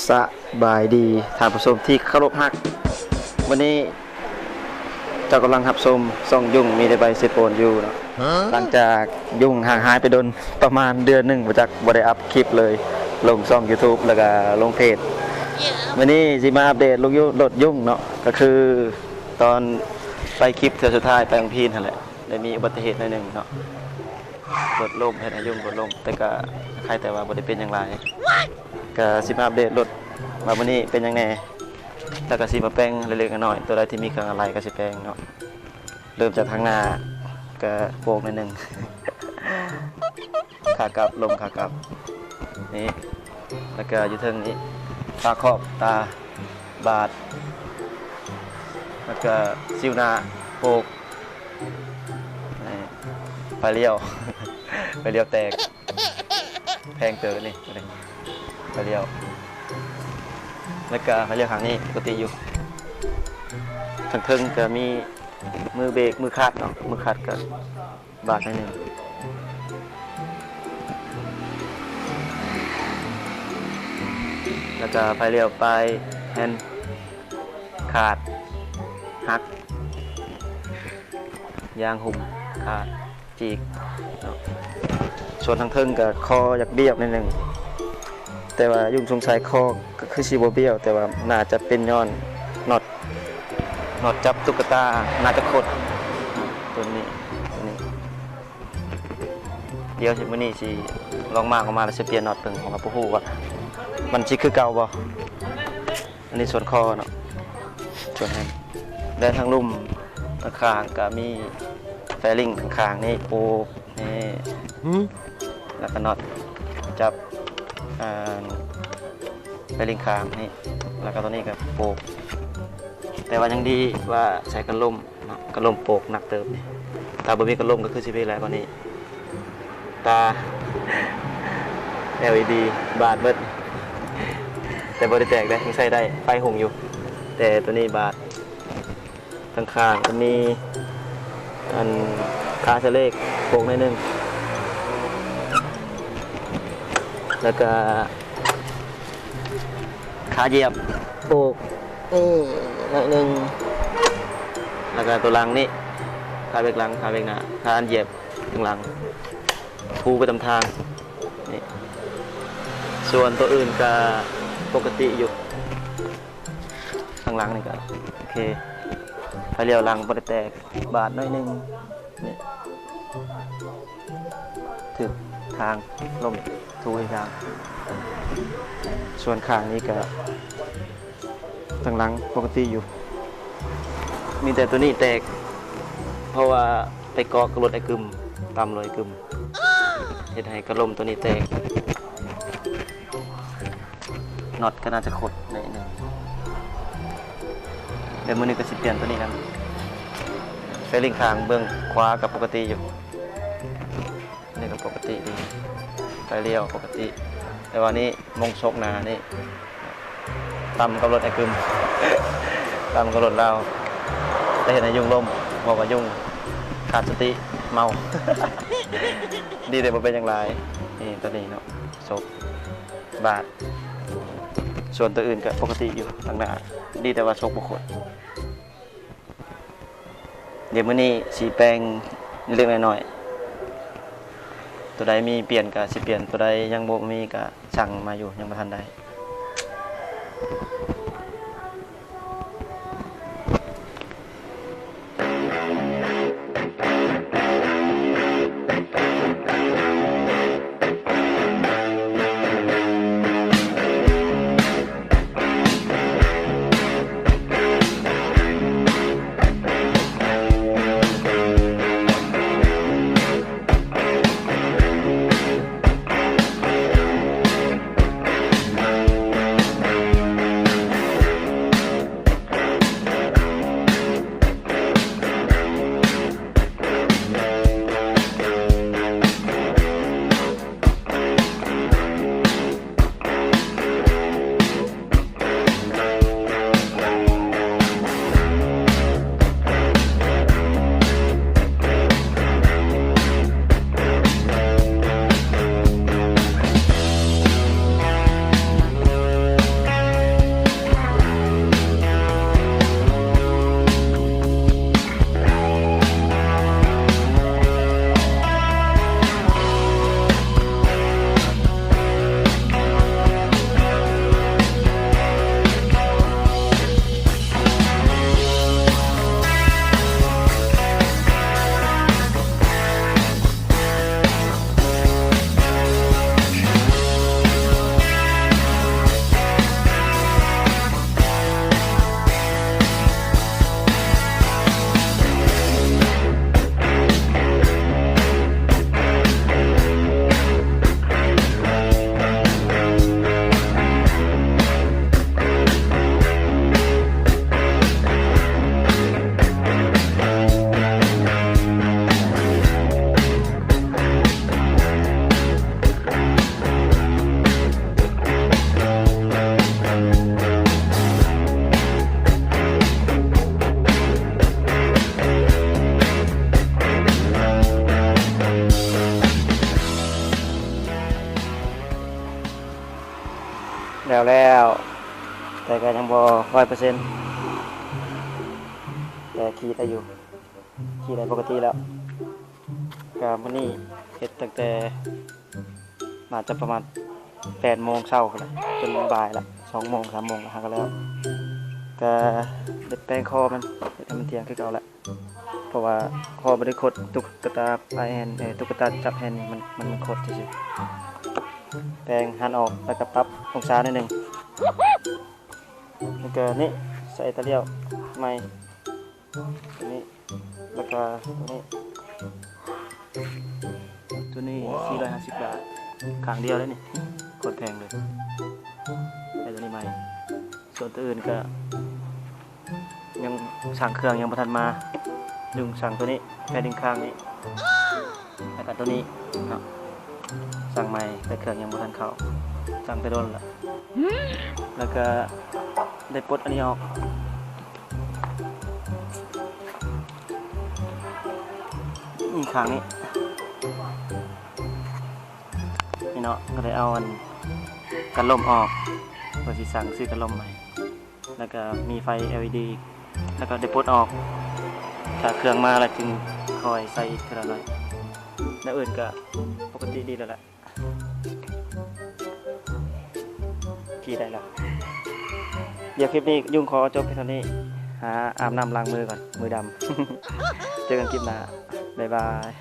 ສະບາຍດີທ່ານຜູ້ຊົມທີ່ເຄົາລົບຮັກ, ມື້ນີ້ເຈົ້າກຳລັງຮັບຊົມຊ່ອງຍຸ່ງມີແຕ່ໃບເສໂປນຢູ່ເນາະ. ຫຼັງຈາກຍຸ່ງຫ່າງຫາຍໄປດົນປະມານເດືອນໜຶ່ງ ບໍ່ຈັກ ບໍ່ໄດ້ອັບຄລິບເລີຍ, ລົງຊ່ອງຢູທູບ ແລ້ວກະລົງເພຈ. ມື້ນີ້ຊິມາອັບເດດລົງ ລົດຍຸ່ງເນາະ, ກະຄືຕອນໄປຄລິບເທື່ອສຸດທ້າຍໄປບັ້ງພີນຫັ້ນແຫຼະ ໄດ້ມີອຸບັດຕິເຫດໜ້ອຍໜຶ່ງເນາະ, ລົດລົ້ມ ເຮັດໃຫ້ຍຸ່ງລົດລົ້ມ, ແຕ່ກະໄຄແຕ່ວ່າບໍ່ໄດ້ເປັນຫຍັງຫຼາຍ. ກະຊິມາອັບເດດລົດວ່າມື້ນີ້ເປັນຫຍັງແດ່, ແລ້ວກະຊິມາແປງເລັກໆນ້ອຍໆ, ຕົວໃດທີ່ມີເຄື່ອງອາໄຫຼກະຊິແປງເນາະ. ເລີ່ມຈາກທາງໜ້າກະໂປກໜ້ອຍໜຶ່ງ ຂາກັບ ລົມຂາກັບນີ້, ແລ້ວກະຢູ່ເທິງນີ້ ຝາຄອບ ຕາ ບາດ ແລ້ວກະຊິວໜ້າ ໂປກ ນີ້ ໄຟລ້ຽວ ໄຟລ້ຽວແຕກ ແພງເຕີບນີ້ ໄຟລ້ຽວ ແລ້ວກະໄຟລ້ຽວຂ້າງນີ້ປົກກະຕິຢູ່. ທາງເທິງກະມີມືເບກ ມືຄາດເນາະ, ມືຄາດກະບາດໜ້ອຍໜຶ່ງ ແລ້ວກະໄຟລ້ຽວປາຍແຮນຂາດ ຫັກ ຢາງຫຸ້ມຂາດ ຈີກເນາະ. ສ່ວນທາງເທິງກະຄໍຢາກບ້ຽວໜ້ອຍໜຶ່ງ, ແຕ່ວ່າຍຸ່ງສົງໄສຄໍກະຄືຊິບໍ່ບ້ຽວ, ແຕ່ວ່າໜ້າຈະເປັນຍ້ອນນັອດ ນັອດຈັບຕຸກກະຕາໜ້າຈະຄົດ ຕົວນີ້ ຕົວນີ້. ດຽວມື້ນີ້ຊິລອງມາເອົາມາແລ້ວຊິປ່ຽນນັອດເບິ່ງ, ເພາະວ່າບໍ່ຮູ້ວ່າມັນຊິຄືເກົ່າບໍ່. ອັນນີ້ສ່ວນຄໍເນາະ, ສ່ວນແຮນ ແລະ ທາງລຸ່ມ ທາງຂ້າງກະມີແຟລິ້ງຂ້າງໆນີ້ ໂປກນີ້ ແລ້ວກະນັອດຈັບ ອ່າ ແຟລິ້ງຂ້າງນີ້ ແລ້ວກະຕົວນີ້ກະໂປກ, ແຕ່ວ່າຍັງດີວ່າໃສ່ກັນລົມເນາະ, ກັນລົມໂປກໜັກເຕີບນີ້. ຖ້າບໍ່ມີກັນລົມກະຄືຊິເປັນຫຼາຍກວ່ານີ້. ຕາ ແອລອີດີ ບາດເບິດ, ແຕ່ບໍ່ໄດ້ແຕກເດ້, ຍັງໃຊ້ໄດ້ ໄຟຮຸ່ງຢູ່, ແຕ່ຕົວນີ້ບາດ. ທາງຂ້າງກະມີ ອັນ ຄາສະເລກໂປກໜ້ອຍໜຶ່ງ, ແລ້ວກະຄາຢຽບໂປກນີ້ໜ້ອຍໜຶ່ງ, ແລ້ວກະຕົວຫຼັງນີ້ ຄາເບກຫຼັງ ຄາເບກໜ້າ ຄາອັນຢຽບ ທາງຫຼັງພູໄປຕາມທາງນີ້. ສ່ວນຕົວອື່ນກະປົກກະຕິຢູ່, ທາງຫຼັງນີ້ກະໂອເຄ, ໄຟລ້ຽວຫຼັງບໍ່ໄດ້ແຕກ, ບາດໜ້ອຍໜຶ່ງນີ້, ຖືກທາງລົມ ຖືກທາງ. ສ່ວນຂ້າງນີ້ກະ ທາງຫຼັງປົກກະຕິຢູ່, ມີແຕ່ຕົວນີ້ແຕກ ເພາະວ່າໄປເກາະກັບລົດອ້າຍກຶມ, ຕຳລົດອ້າຍກຶມ ເຮັດໃຫ້ກັນລົມຕົວນີ້ແຕກ, ນັອດກະໜ້າຈະຄົດໜ້ອຍໜຶ່ງ. ແຕ່ມື້ນີ້ກະຊິປ່ຽນຕົວນີ້ນຳ, ໄຟລິ້ງຂ້າງເບື້ອງຂວາກະປົກກະຕິຢູ່. ນີ້ກະປົກກະຕິດີ, ໄຟລ້ຽວປົກກະຕິ, ແຕ່ວ່ານີ້ມົງສົກໜ້ານີ້ ຕຳກັບລົດອ້າຍກຶມ ຕຳກັບລົດລາວ, ແຕ່ເຮັດໃຫ້ຍຸ່ງລົ້ມ, ເພາະວ່າຍຸ່ງຂາດສະຕິ ເມົາ. ດີແຕ່ບໍ່ເປັນຫຍັງຫຼາຍ. ນີ້ຕົວນີ້ເນາະ, ສົກບາດ, ສ່ວນຕົວອື່ນກະປົກກະຕິຢູ່ທາງໜ້າ, ດີແຕ່ວ່າສົກບໍ່ຂົດ. ດຽວມື້ນີ້ຊິແປງເລັກໆນ້ອຍໆ, ຕົວໃດມີປ່ຽນກະຊິປ່ຽນ, ຕົວໃດຍັງບໍ່ມີກະສັ່ງມາຢູ່, ຍັງບໍ່ທັນໄດ້. ແຕ່ກໍຍັງບໍ່ຮ້ອຍເປີເຊັນ ແຕ່ຂີ່ໄດ້ຢູ່ ຂີ່ໄດ້ປົກກະຕິແລ້ວ. ກໍມື້ນີ້ເຮັດຕັ້ງແຕ່ ໜ້າຈະປະມານແປດໂມງເຊົ້າພຸ້ນແຫຼະ ຈົນບ່າຍລະ ສອງໂມງ ສາມໂມງ ຫາກໍແລ້ວ. ກໍໄດ້ແປງຄໍມັນ ເຮັດໃຫ້ມັນທ່ຽງຄືເກົ່າແຫຼະ ເພາະວ່າຄໍບໍ່ໄດ້ຄົດ. ຕຸກກະຕາປາຍແຮນ ເອີ ຕຸກກະຕາຈັບແຮນນີ້ ມັນ ມັນ ມັນຄົດຊື່ໆ. ແປງຫັນອອກ ແລ້ວກໍປັບອົງສາໜ້ອຍໜຶ່ງ ແລ້ວກໍນີ້ ໃສ່ຕາລ້ຽວໃໝ່ ຕົວນີ້ ແລ້ວກໍຕົວນີ້ ຕົວນີ້ ສີ່ຮ້ອຍຫ້າສິບບາດ ຂ້າງດຽວເດ້ນີ້ ໂຄດແພງເລີຍ. ໃສ່ຕົວນີ້ໃໝ່ ສ່ວນຕົວອື່ນກໍຍັງ ຊ່າງເຄື່ອງຍັງບໍ່ທັນມາ ລຸງຊ່າງຕົວນີ້ ແພດດິ້ງຂ້າງນີ້ ແລ້ວກໍຕົວນີ້ເນາະ ຊ່າງໃໝ່ ແຕ່ເຄື່ອງຍັງບໍ່ທັນເຂົ້າ ຊ່າງແຕ່ດົນລະ. ແລ້ວກໍໄດ້ປົດອັນນີ້ອອກ ນີ້ ຂ້າງນີ້ ນີ້ເນາະ ກໍໄດ້ເອົາອັນກັນລົມອອກ ເພື່ອຊິສັ່ງຊື້ກັນລົມໃໝ່ ແລ້ວກໍມີໄຟ ແອລອີດີ ແລ້ວກໍໄດ້ປົດອອກ. ຖ້າເຄື່ອງມາແລ້ວຈຶ່ງຄ່ອຍໃສ່ອີກເທື່ອລະໜ້ອຍ. ແນວອື່ນກໍປົກກະຕິດີແລ້ວລະ ຂີ່ໄດ້ແລ້ວ. ດຽວຄລິບນີ້ ຍຸງຂໍຈົບພຽງເທົ່ານີ້ ຫາອາບນ້ຳລ້າງມືກ່ອນ ມືດຳ. ເຈີກັນຄລິບໜ້າ ບາຍບາຍ.